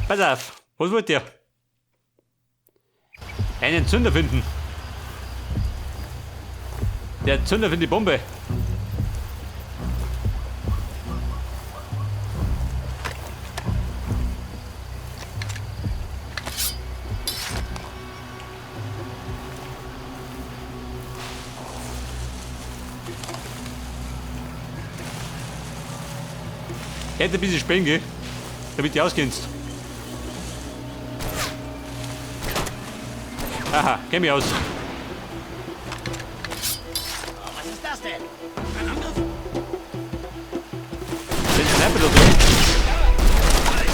Pass auf, was wollt ihr? Einen Zünder finden. Der Zünder findet die Bombe. Hätte ein bisschen springen, gell? Damit du auskennst. Aha, kenn mich aus. Was ist das denn? Ein Angriff? Sind Sniper da drin?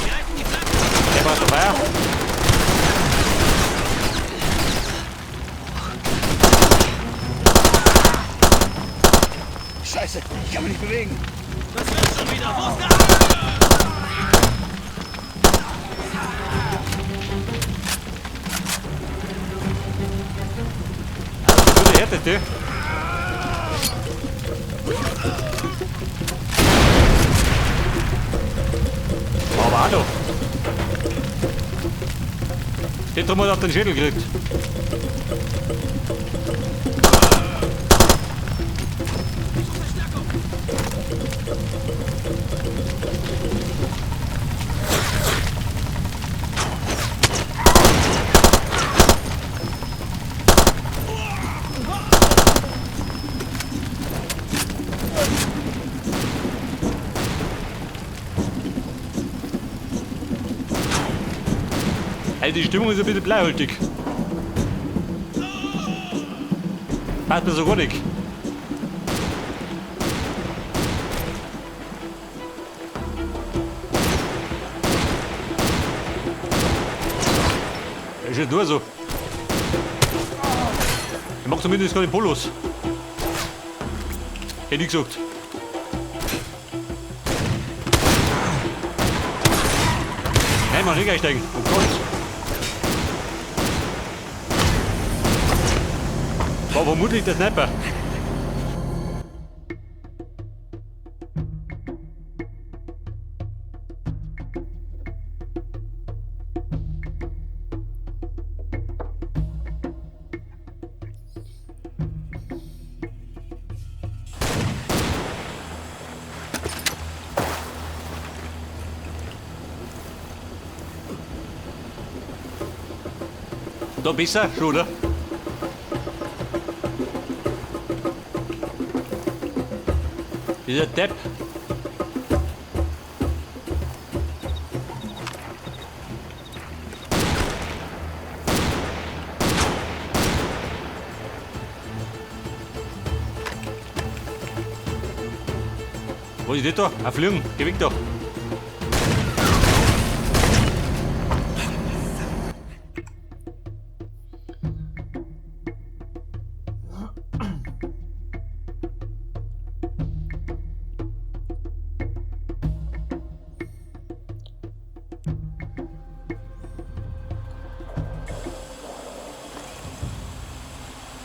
Greifen die Flanken! Der braucht Feuer. Scheiße, ich kann mich nicht bewegen. Das wird schon wieder! Wo ist der Das wird der härteste. Aber auch noch. Den drum hat auf den Schädel gekriegt. Also die Stimmung ist ein bisschen bleihaltig. Passt mir so gar nicht. Ist ja nur so. Ich mag zumindest keine Polos. Hätte ich gesagt. Nein, man nicht einsteigen. Oh Gott. War vermutlich der Sniper. Da besser schon, oder? Dieser Depp. Was ist das da? Ein Fliegen. Geh weg da.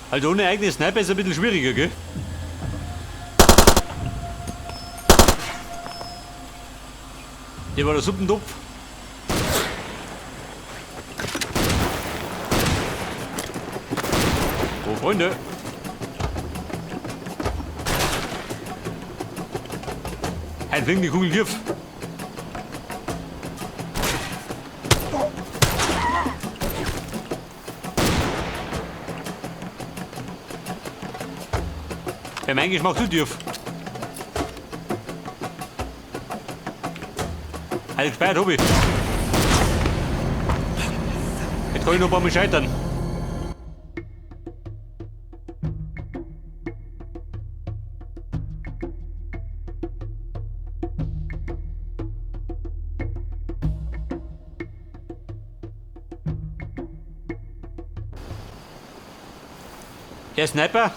Also ohne eigene Sniper ist ein bisschen schwieriger, gell? Hier war der Suppentopf. Oh, Freunde. Ein fliegen die Kugel tief. Für meinen Geschmack zu tief. Also gespeichert hab ich. Jetzt kann ich noch ein paar Mal scheitern. Der Sniper,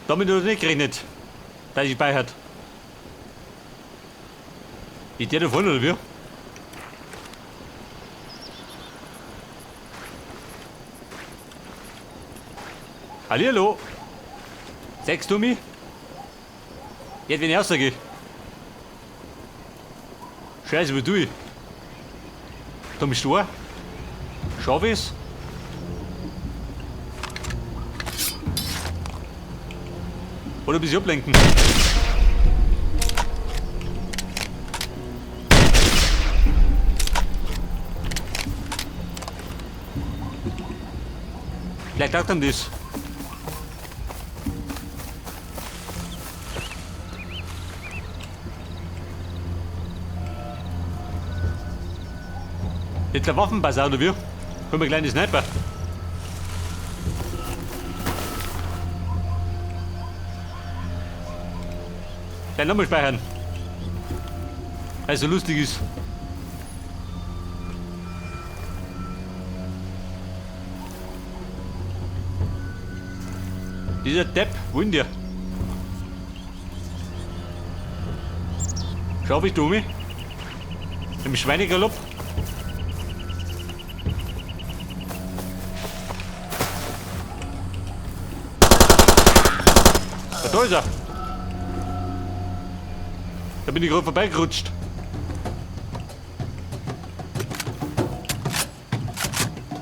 damit hat er nicht gerechnet, dass ich speichert. Ist der da vorne oder wie? Hallihallo! Sagst du mich? Jetzt, wenn ich rausgehe. Scheiße, was tue ich? Tommy Stor. Chavez. Oder ein bisschen ablenken. Vielleicht taugt ihm das. Jetzt der Waffenbasar, oder wie? Hol mir kleine Sniper. Gleich nochmal speichern. Weil es so lustig ist. Dieser Depp, wo denn der? Schau, ich du mich? Im Schweinegalopp. Da ist er. Da bin ich gerade vorbeigerutscht.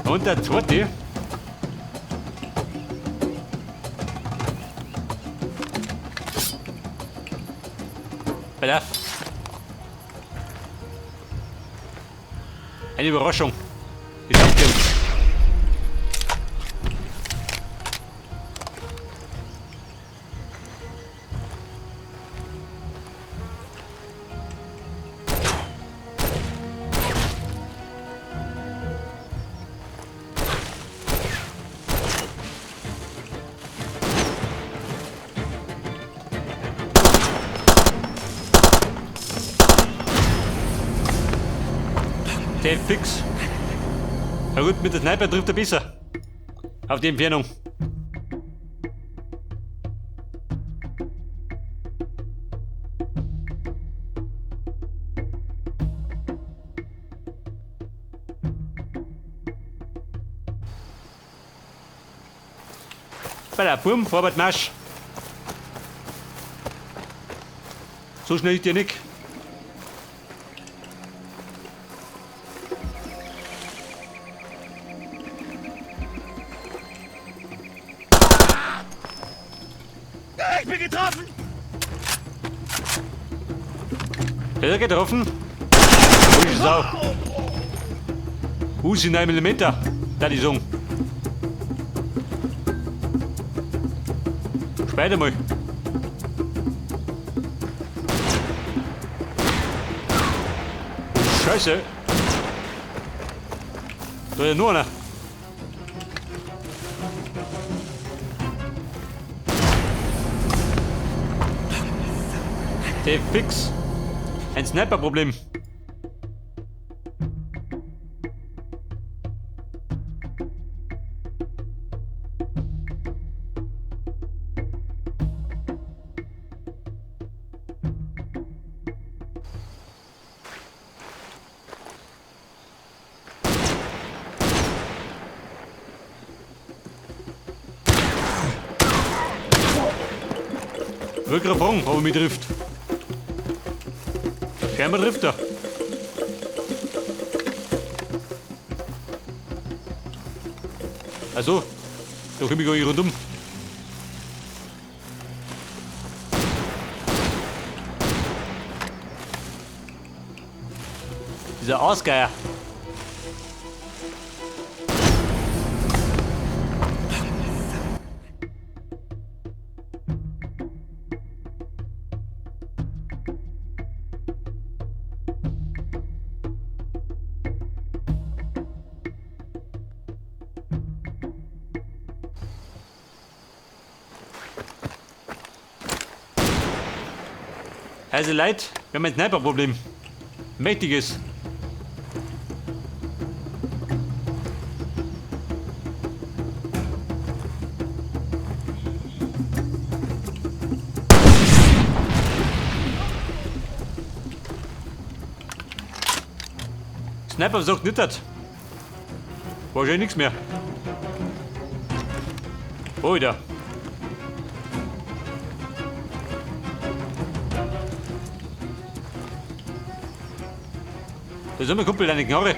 Und der zweite. Pass auf. Eine Überraschung. Ich hab dir. Der fix. Na gut, mit der Sniper trifft er besser. Auf die Entfernung. Bei der Burm, Vorwärts Marsch. So schnell ist der nicht. Ich bin getroffen! Ist er getroffen? Ui, Sau. Uzi 9 mm, da die sagen. Später mal. Scheiße. Da ist ja nur einer. Der fix. Ein Sniper-Problem. Wirklich fragen, ob er mich trifft. Scheinbar trifft er. Also, da komme ich gar nicht rundum. Dieser Ausgeier. Also Leute, wir haben ein Sniper-Problem. Mächtiges. Sniper sagt nicht das. Wahrscheinlich nichts mehr. Oh, wieder. Da ist immer Kumpel, deine Knarre.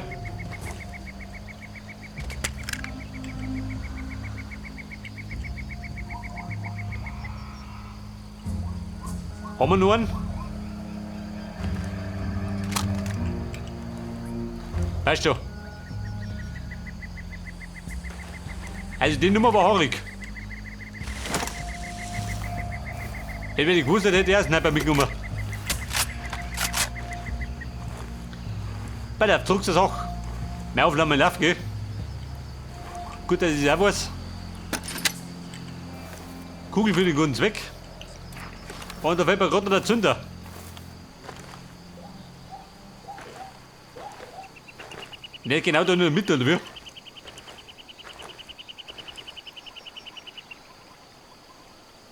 Haben wir noch einen? Weißt du? Also die Nummer war haarig. Hätte ich gewusst, hätte ich erst Sniper mitgenommen. Bei der zurück zur Sache. Meine Aufnahme läuft, gell? Gut, dass ich das auch weiß. Kugel für den guten Zweck. Und da fällt mir gerade noch der Zünder. Nicht genau da in der Mitte, oder wie?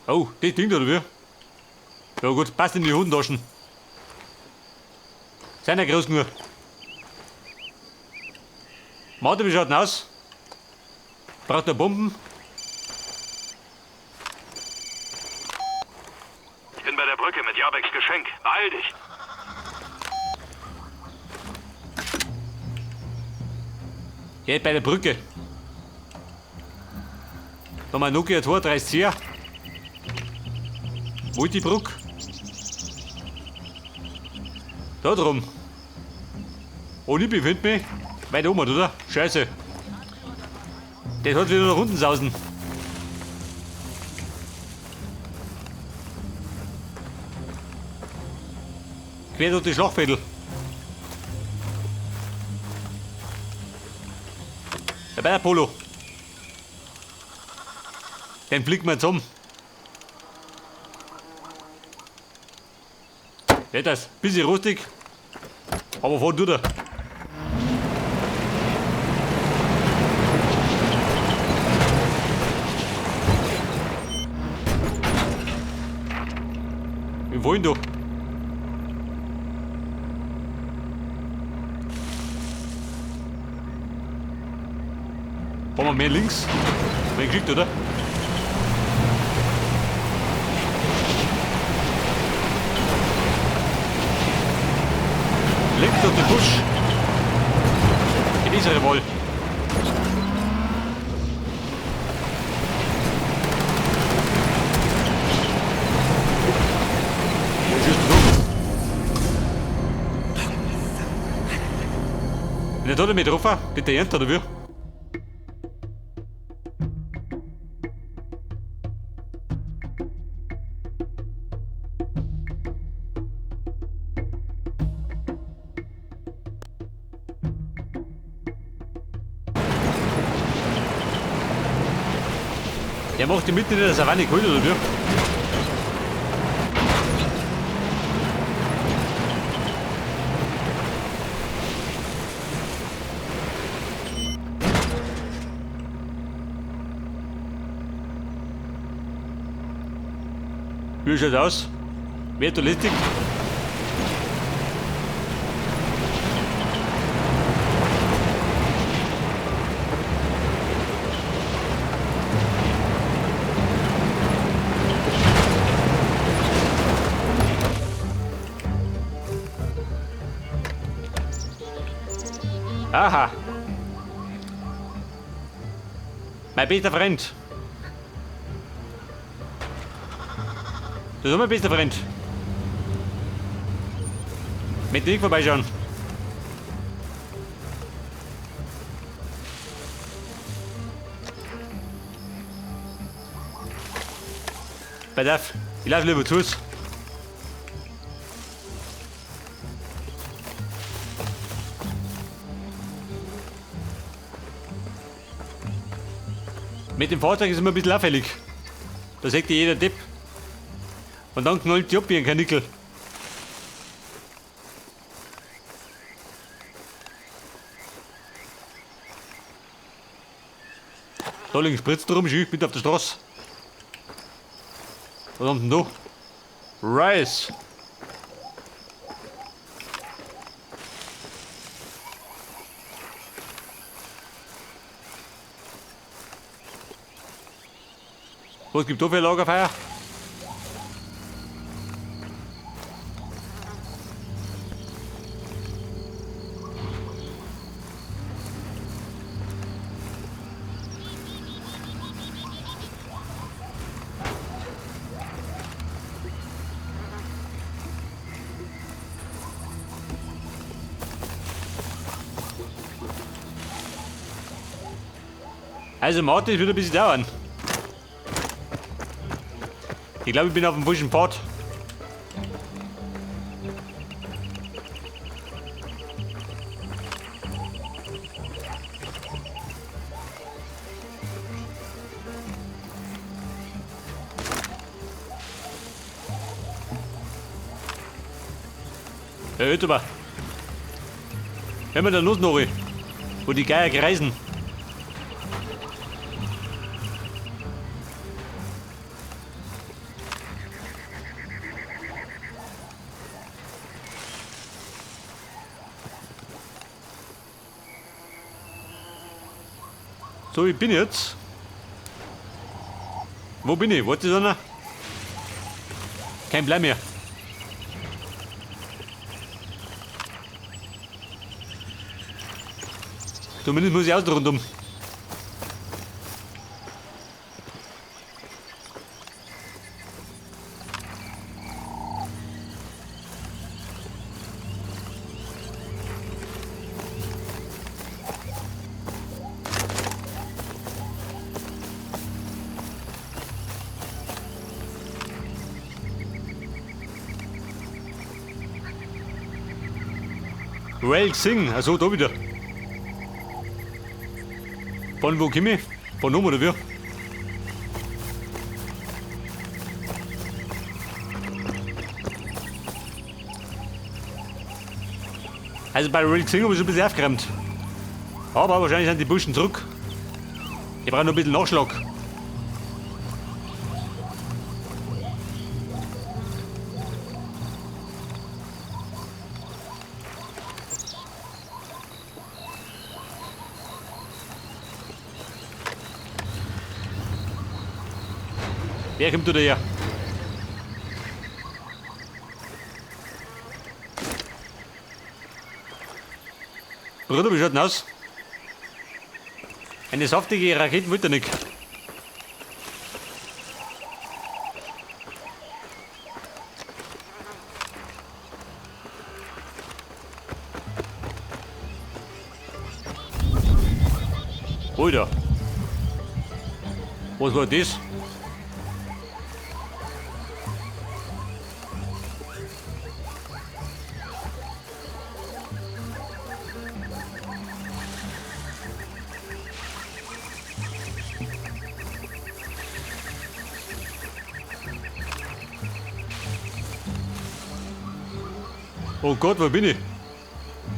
Oh, das Ding da, oder wie? Ja gut, passt in die Hosentaschen. Sind ja groß genug. Martin, wie schaut denn aus? Braucht er Bomben? Ich bin bei der Brücke mit Jabeks Geschenk. Beeil dich. Ja, bei der Brücke. Da haben wir Nokia 32C. Wo ist die Brücke? Da drum. Oh, ich befinde mich weit oben, oder? Scheiße. Das hat wieder nach unten sausen. Quer durch die Schlachtfädel. Dabei der Polo. Den fliegen wir jetzt um. Ja, das ist ein bisschen rostig, aber fahren tut er. Wir wollen doch. Fahren wir mehr links? Mehr gekriegt, oder? Links durch den Busch. In unsere Wahl. Wo schießt du da? Nicht hat er mich getroffen? Bitte Ernte, oder wie? Der macht die mitten in der Savanne kalt, oder wie? Wie schaut's aus? Wer da lästig? Aha. Mein bester Freund. Das ist mein bester Freund. Mit dem vorbeischauen. Pass auf, ich lauf lieber zu Fuß. Mit dem Fahrzeug ist immer ein bisschen auffällig. Da sieht jeder Depp. Und dann knallt die ab wie ein Karnickel. Da liegen Spritzen rum, schön, mit auf der Straße. Was haben denn da? Rice. Was gibt da für ein Lagerfeuer? Also Martin, es wird ein bisschen dauern. Ich glaube, ich bin auf dem falschen Pfad. Ja, hört aber. Hör mal da los, Nori. Wo die Geier kreisen. So, ich bin jetzt. Wo bin ich? Warte, einer? Kein Blei mehr. Zumindest muss ich außen rundum. Well Sing, also da wieder. Von wo komme ich? Von oben oder wie? Also bei Real Xing habe ich schon ein bisschen aufgeräumt. Aber wahrscheinlich sind die Burschen zurück. Ich brauche noch ein bisschen Nachschlag. Wer kommt da her? Bruder, wie schaut denn aus? Eine saftige Rakete wollte er nicht. Alter. Was war das? Oh Gott, wo bin ich?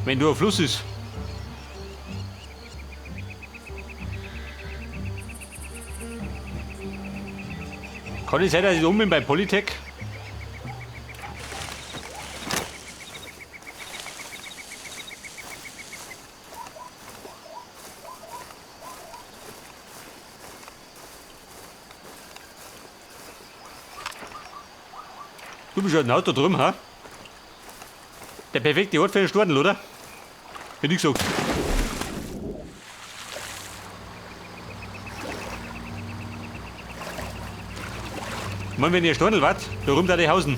Wenn du ein Fluss ist. Kann es sein, dass ich da oben bin bei Polytech? Du bist ja ein Auto drüben, ha? Der perfekte Ort für einen Stordel, oder? Hätte ich gesagt. Ich meine, wenn ihr Stordel wart, da rum da die Hausen.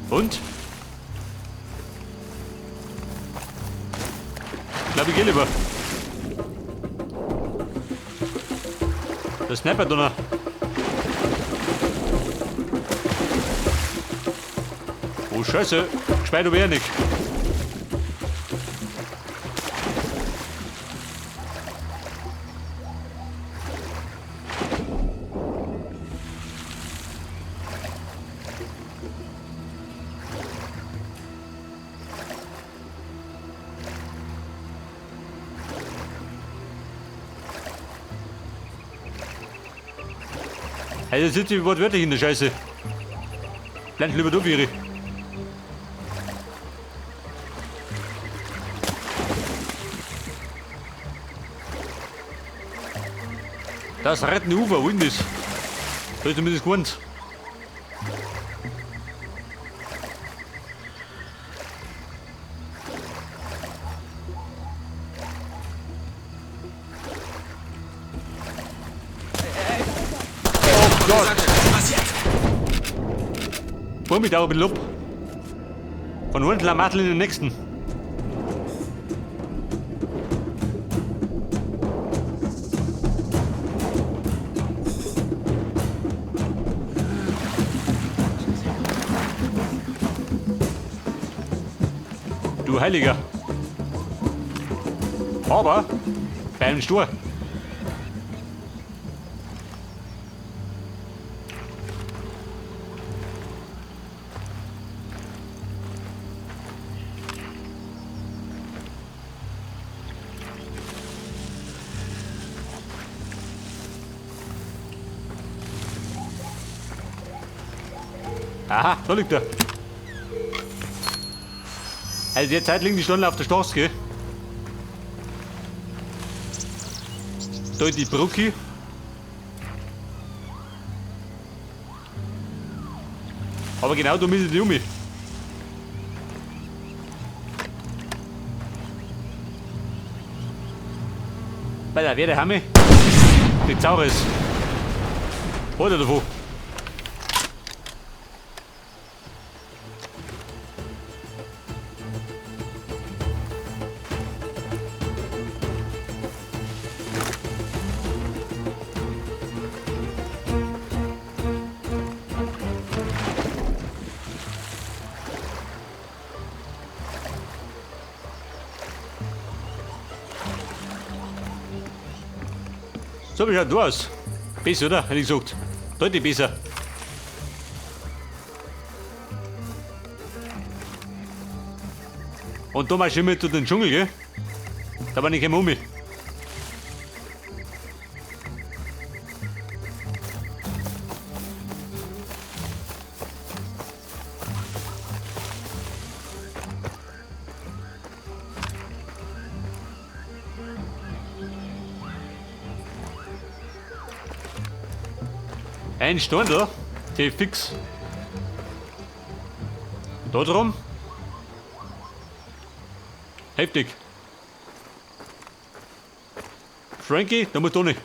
Und? Ich glaube, ich gehe lieber. Der Sniper da noch. Oh Scheiße, gescheit aber nicht. Also sitze ich wortwörtlich in der Scheiße. Bleib lieber du, Viri. Das rettende Ufer, wo ist denn das? Da ist zumindest gewarnt. Oh Gott! Boah, mich da ein bisschen ab. Von einem Schlamassel in den nächsten. Du Heiliger. Aber beim Stur. Aha, da liegt er. Also derzeit liegen die Stunden auf der Straße, gell? Da die Brücke. Aber genau da müssen die um mich. Weil da wäre der Hamme. Die Zaures. Hat er davon. So, wie schaut du aus? Besser, oder? Hätte ich gesagt. Deutlich besser. Und da marschieren wir durch den Dschungel, gell? Da war ich kein Mummi. Ein Stundel, die fix. Da drum. Heftig. Frankie, da musst du nicht.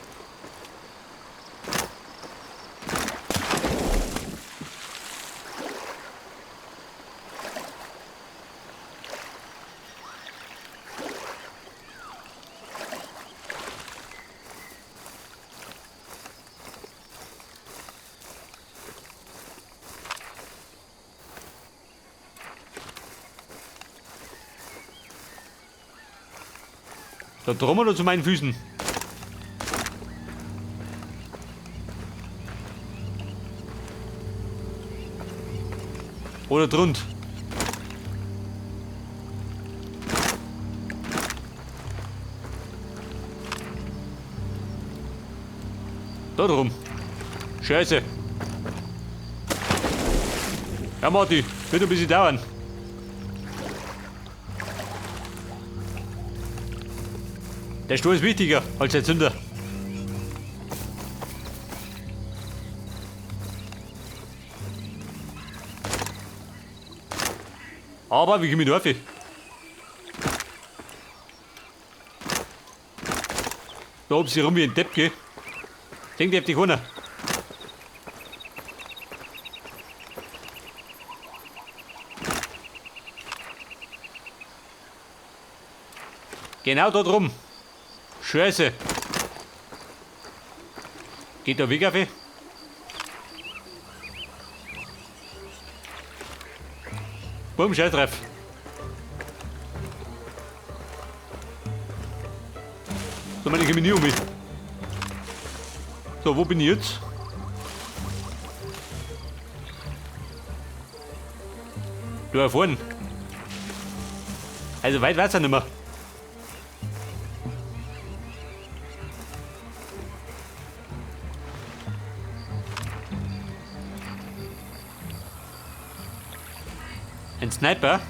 Da drum oder zu meinen Füßen? Oder drunter? Da drum. Scheiße. Ja, Marti, wird ein bisschen dauern. Der Stuhl ist wichtiger als der Zünder. Aber wie komme ich da rauf? Da oben sie rum wie ein Depp, gell? Denkt ihr auf die keiner. Genau da drum. Scheiße. Geht der Weg auf? Bumm, scheiß drauf. So, meine ich mich nie um mich. So, wo bin ich jetzt? Da vorne. Also weit war's ja nicht mehr. Ein Sniper?